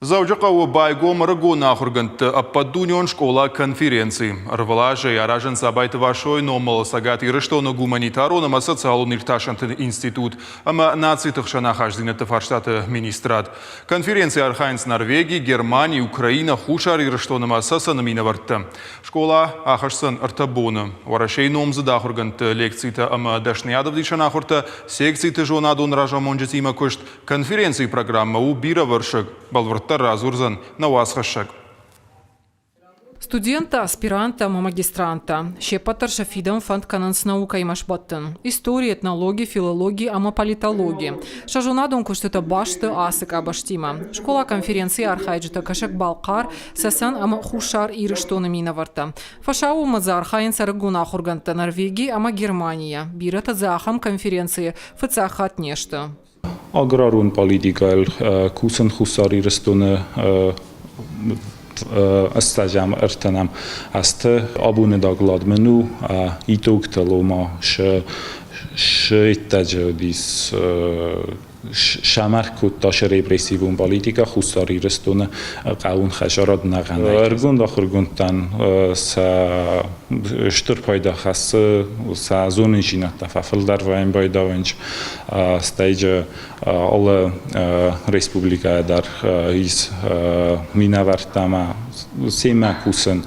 Дзӕуджыхъӕуы байгом ӕрыгон ахуыргӕндты ӕппӕтдунеон скъола-конференци. Ӕрвылазӕй аразынц Абайты Васойы номыл Цӕгат Ирыстоны гуманитарон ӕмӕ социалон иртасӕнты институт ӕмӕ нациты хсӕн ахастдзинӕдты фарстаты министрад. Конференцийы архайынц Норвеги, Германи, Украинӕ, Хуссар Ирыстон ӕмӕ Цӕцӕны минӕвӕрттӕ. Скъола ахӕсдзӕн ӕртӕ боны. Уӕрӕсейы номдзыд ахуыргӕндты лекцитӕ ӕмӕ дӕсныйадӕвдисӕн ахуыртӕ, секциты зонадон разамонджытимӕ куыст, Конференцийы программӕ у бирӕвӕрсыг, бӕлвырддӕр радзурдзӕн нӕ уацхӕссӕг. Студенттӕ, аспиранттӕ ӕмӕ магистранттӕ се ппӕт дӕр сӕ фидӕн фӕнд кӕнынц наукӕимӕ сбӕттын. Истори, этнологи, филологи ӕмӕ политологи. Сӕ зонадон куыстытӕ баст сты ацы къабӕзтимӕ. Скъола-конференцийы архайджытӕ Кӕсӕг-Балхъар, Цӕцӕн ӕмӕ Хуссар Ирыстоны минӕвӕрттӕ. Фӕсаууонмӕ дзы архайынц ӕрыгон ахуыргӕндтӕ Норвеги ӕмӕ Германийӕ. Бирӕтӕ дзы ахӕм конференцийы фыццаг хатт не сты. Аграрон политикӕйыл кусын Хуссар Ирыстоны ӕстӕзӕм ӕртынӕм азты абоны доклад мын у итогтыл, ома сӕ уыдис сӕмӕх кодта сӕ репрессивон политикӕ Хуссар Ирыстоны хъӕуон хӕсарад нӕгъӕнӕй. Ӕрыгон ахуыргондтӕн сӕ стыр пайда хӕссы, сӕ зонындзинӕдтӕ фӕфылдӕр вӕййын байдауынц, стӕй же алы республикӕйы дӕр ис минӕвӕрттӕ ӕмӕ семӕ кусын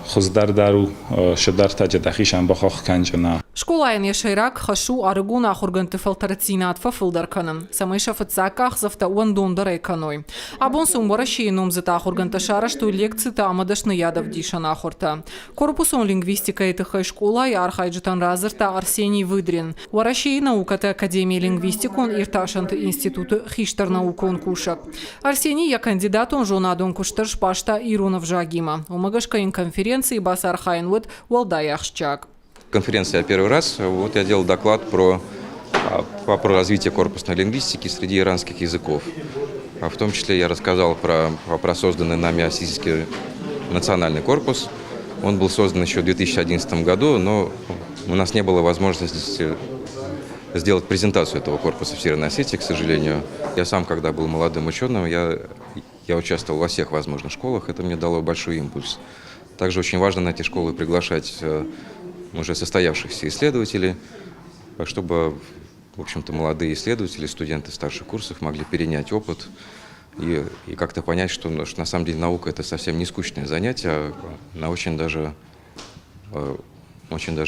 хуыздӕр дӕр у, сыдӕртӕ дӕхицӕн бахахх кӕнджына. Скъолайӕн йӕ сӕйраг хӕс у ӕрыгон ахуыргӕндты фӕлтӕрддзинад фӕфылдӕр кӕнын, цӕмӕй сӕ фыццаг къахдзӕфтӕ уӕндондӕрӕй кӕной. Абон сын Уӕрӕсейы номдзыд ахуыргӕндтӕ сарӕзтой лекцитӕ ӕмӕ дӕсныйадӕвдисӕн ахуыртӕ. Корпусон лингвистикӕйы тыххӕй скъолайы архайджытӕн радзырдта Арсений Выдрин, Уӕрӕсейы наукӕты академийы лингвистикон иртасӕнты институты хистӕр наукон кусӕг. Арсений йӕ кандидатон зонадон куыст дӕр сбаста ирон ӕвзагимӕ. Уымӕ гӕсгӕ йын конференцийы бацархайын уыд уӕлдай ахсджиаг. Конференция первый раз. Вот я делал доклад про развитие корпусной лингвистики среди иранских языков. В том числе я рассказал про созданный нами Ассизский национальный корпус. Он был создан еще в 2011 году, но у нас не было возможности сделать презентацию этого корпуса в Северной Осетии, к сожалению. Я сам, когда был молодым ученым, я участвовал во всех возможных школах, это мне дало большой импульс. Также очень важно на эти школы приглашать уже состоявшихся исследователей, чтобы, в общем-то, молодые исследователи, студенты старших курсов могли перенять опыт и как-то понять, что на самом деле наука – это совсем не скучное занятие, а она очень даже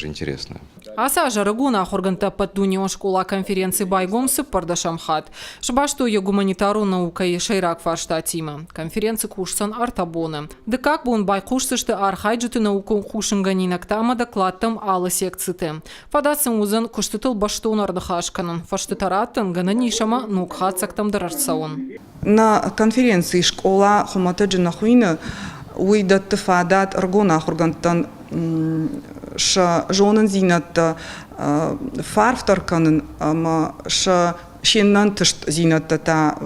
интересная. Ацы аз ӕрыгон ахуыргӕндты ӕппӕтдунеон скъола-конференци байгом цыппӕрдӕсӕм хатт. Сбастой йӕ гуманитарон наукӕйы сӕйраг фарстатимӕ. Конференци кусдзӕн ӕртӕ боны. Дыккаг бон байхъусдзысты архайджыты наукон хъусынгӕнинӕгтӕ ӕмӕ докладтӕм алы секциты. Фадат сын уыдзӕн куыстытыл бӕстон ӕрныхас кӕнын, фӕрстытӕ раттын, гӕнӕн ис ӕмӕ ног хатдзӕгтӕм дӕр ӕрцӕуын. Нӕ конференцийы скъола хуымӕтӕджы нӕ хуыйны, уый дӕтты фадат ӕрыгон ахуыргӕндтӕн сӕ зонындзинӕдтӕ фӕарфдӕр кӕнын ӕмӕ сӕ се нӕнтыстдзинӕдтӕ та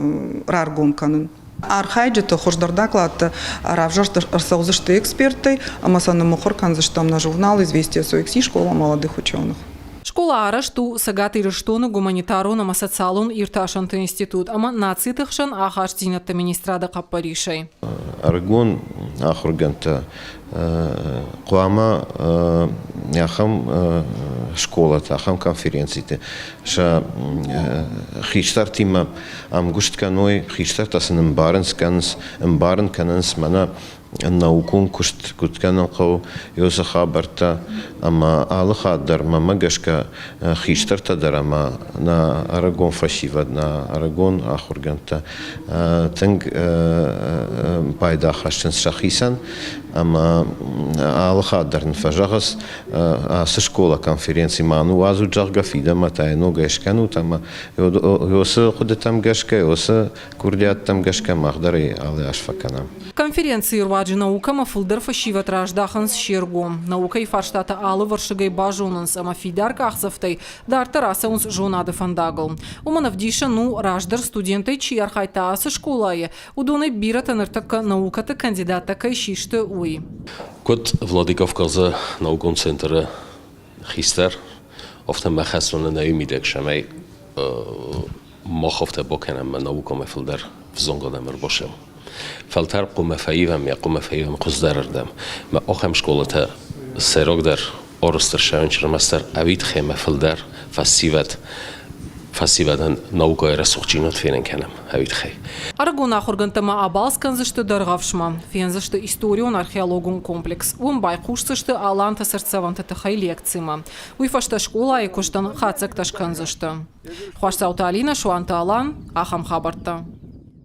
раргом кӕнын. Архайджыты хуыздӕр докладтӕ равзӕрст ӕрцӕудзысты эксперттӕй ӕмӕ сӕ ныммыхуыр кӕндзыстӕм нӕ журнал «Известия СОЭКСИ. Школа молодых ученых». Скъола арӕзт у Цӕгат Ирыстоны гуманитарон ӕмӕ социалон иртасӕнты институт ӕмӕ нациты хсӕн ахастдзинӕдты министрады хъӕппӕрисӕй. Ӕрыгон ахуыргӕндтӕ хъуамӕ ахӕм скъолаты, ахӕм конференциты сӕ хистӕртимӕ ӕмгуыст кӕной, хистӕртӕ сын ӕмбарын кӕнынц, ӕмбарын кӕнынц мӕнӕ наукон куыст куыд кӕнын хъӕуы, уыцы хабӕрттӕ ӕмӕ алы хатт дӕр мӕнмӕ гӕсгӕ хистӕртӕ дӕр ӕмӕ нӕ ӕрыгон фӕсивӕд, нӕ ӕрыгон ахуыргӕндтӕ тынг пайда хӕссынц сӕхицӕн ӕмӕ алы хатт дӕр нын фӕзӕгъынц, ацы скъола конференци ма ныууадзут, зӕгъгӕ, фидӕнмӕ та йӕ ногӕй скӕнут ӕмӕ уыцы хъуыдытӕм гӕсгӕ, уыцы курдиаттӕм гӕсгӕ мах дӕр ӕй алы аз фӕкӕнӕм. Конференцийы руаджы наукӕмӕ фылдӕр фӕсивӕд раздахынц се ргом. Наукӕйы фарстатӕ алывӕрсыгӕй базонынц ӕмӕ фидар къахдзӕфтӕй дарддӕр ацӕуынц зонады фӕндагыл. Уымӕн ӕвдисӕн у, раздӕр студентӕй чи архайдта ацы скъолайы, уыдонӕй бирӕтӕ ныртӕккӕ наукӕты кандидаттӕ кӕй систы, уый. Куыд Владикавказы наукон центры хистӕр, афтӕ мӕ хӕс уыны нӕ мидӕг, цӕмӕй мах афтӕ бакӕнӕм, мӕ наукӕмӕ фылдӕр. Взонг адӕм ӕрбасӕм. Фӕлтӕр хъуамӕ фӕивӕм, йӕ хъуамӕ фӕивӕм хуыздӕрырдӕм. Мӕ ахӕм скъолатӕ сӕйрагдӕр арӕзт ӕрцӕуынц ӕрмӕстдӕр ӕвидхемӕ фылдӕр фӕсивӕд фӕсивӕдӕн наукӕйы рӕсугъддзинад фенын кӕнӕм ӕвидхӕй. Ӕрыгон ахуыргӕндтӕ ма абалц кӕндзысты Дӕргъӕвсмӕ, фендзысты историон-археологон комплекс. Уым байхъусдзысты аланты цыртдзӕвӕнты тыххӕй лекцимӕ. Уый фӕстӕ скъолайы куыстӕн хатдзӕгтӕ скӕндзысты. Хуасдзауты Алинӕ, Суанты Алан, ахӕм хабӕрттӕ.